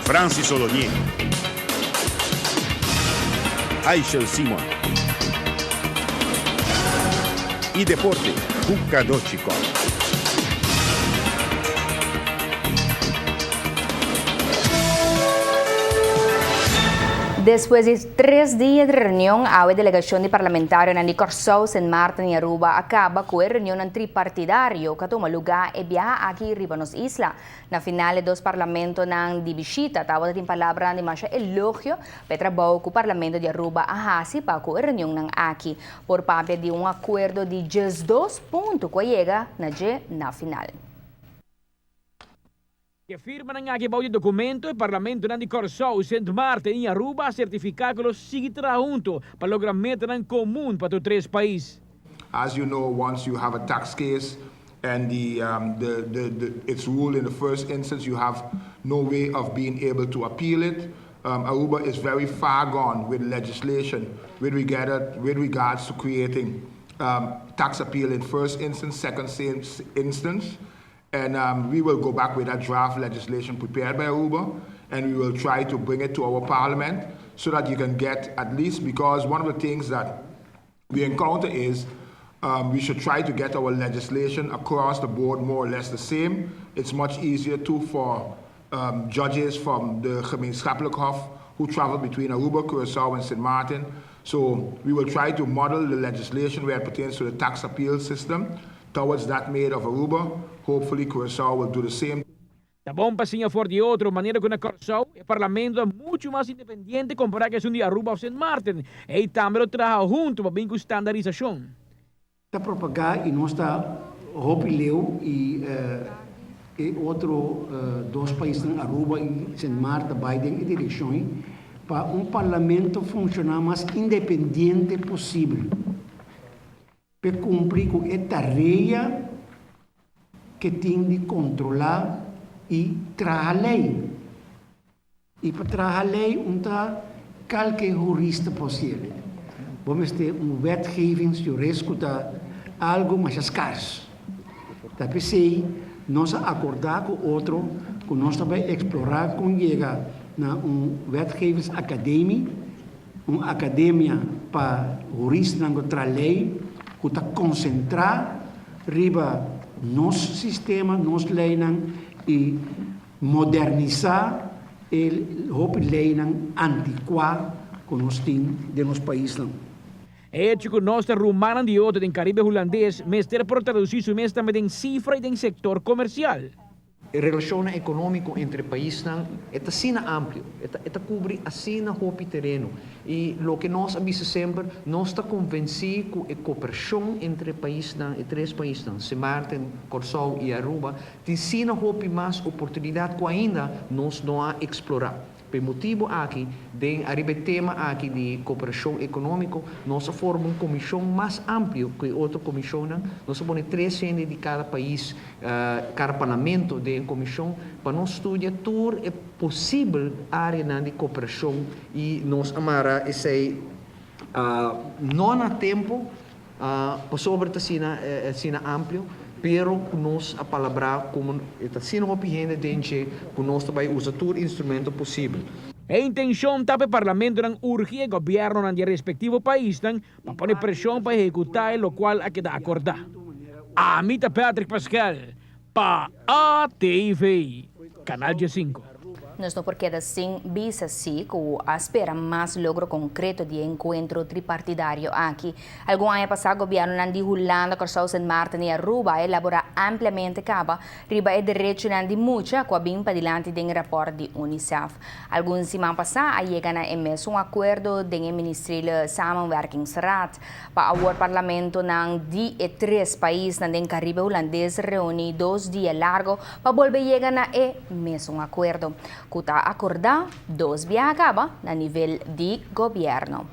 Francis Solonier, Aishel Simon y Deporte cu Cadochi Kock. Despues di tres dia di reunion, awe delegacion di parlamentarionan di Corsou, Sint Maarten y Aruba a caba cu e reunionnan tripartidario cu a tuma luga e biaha aki riba nos isla. Na final e dos parlamentonan di bishita tabata tin palabranan di masha elogio pa e trabou cu Parlamento di Aruba a haci pa cu e reunionnan aki. Por papia di un acuerdo di 12 punto cu a yega na dje na final. Ku firmanan aki bou di documento, e parlamentonan di Kòrsou, Sint Maarten i Aruba a sertifiká ku lo sigui traha huntu pa logra metanan komun pa tur tres pais. As you know, once you have a tax case and the, um, the, the, the, it's ruled in the first instance, you have no way of being able to appeal it. Aruba is very far gone with legislation with regards to creating tax appeal in first instance, second instance. And we will go back with that draft legislation prepared by Aruba, and we will try to bring it to our parliament so that you can get at least, because one of the things that we encounter is we should try to get our legislation across the board more or less the same. It's much easier too for judges from the Gemeenschappelijk Hof who travel between Aruba, Curacao, and St. Martin. So we will try to model the legislation where it pertains to the tax appeal system towards that made of Aruba. Hopefully Curacao will do the same. Ta bon pa siña for di otro manera ku na Kòrsou e parlamento ta muchu mas independiente kompará ku esun di Aruba òf Sint Maarten. Ei tambe lo traha huntu pa bin ku standarisashon. Ta propagá i nos ta hopi leu i e otro dos paisnan Aruba i Sint Maarten ta bai den e direkshon ei pa un parlamento funshoná mas independiente posibel p'e kumpli ku e tarea ke tin di kontrolá i traha lei. I pa traha lei un ta kalke hurista posibel. Bo mester un wetgevingsjurist ku ta algu masha skars. Ta p'esei nos a akordá ku otro ku nos ta bai eksplorá kon yega na un wetgevingsakademie, un akademia pa huristanan ku traha lei ku ta konsentrá riba nos sistema, nos leinan i modernisá e hopi leinan antikuá ku nos tin den nos paisnan. E hecho ku nos ta rumannan di otro den Karibe Hulandes mester por tradusí su mes tambe den sifra i den sektor komersial. E relashonnan ekonómiko entre paisnan e ta asina amplio, e ta e ta kubri asina hopi tereno. I loke nos a bisa semper, nos ta konvensí ku e koperashon entre e paisnan, e tres paisnan, Sint Maarten, Kòrsou i Aruba, Tin sina hopi mas oportunidat ku ainda nos no a eksplorá. Pa e motibu aki, den ariba e tema aki di koperashon ekonómiko, nos a forma un komishon mas amplio ku e otro komishonnan. Nos a pone tres hende di kada pais, kada parlamento den e komishon pa nos studia tur e posibel áreanan di koperashon i nos a mara esei no na tempu, Pasobra ta asina asina amplio, pero ku nos a palabrá komo e ta asina hopi hende den dje ku nos ta bai usa tur instrumento posibel. E intenshon ta pa e parlamentonan urgi e gobièrnonan di e respektivo paisnan pa pone preshon pa ehekutá e lokual a keda akordá. Ami ta Patrick Pascal pa ATV, Kanal 15. Nos no por keda sin bisa si ku a spera mas logro konkreto di e enkuentro tripartidario aki. Algun aña pasá gobièrnunan di Hulanda, Kòrsou, Sint Maarten i Aruba a elaborá ampliamente kaba riba e derechonan di mucha ku a bin padilanti den e rapòrt di UNICEF. Algun siman pasá a yega na e mesun akuerdo den e Ministeriële Samenwerkingsraad. Pa awor parlamentonan di e tres paisnan den Karibe Hulandes reuní dos dia largo pa bolbe yega na e mesun akuerdo, ku ta akordá dos biaha kaba na nivel di gobièrnu.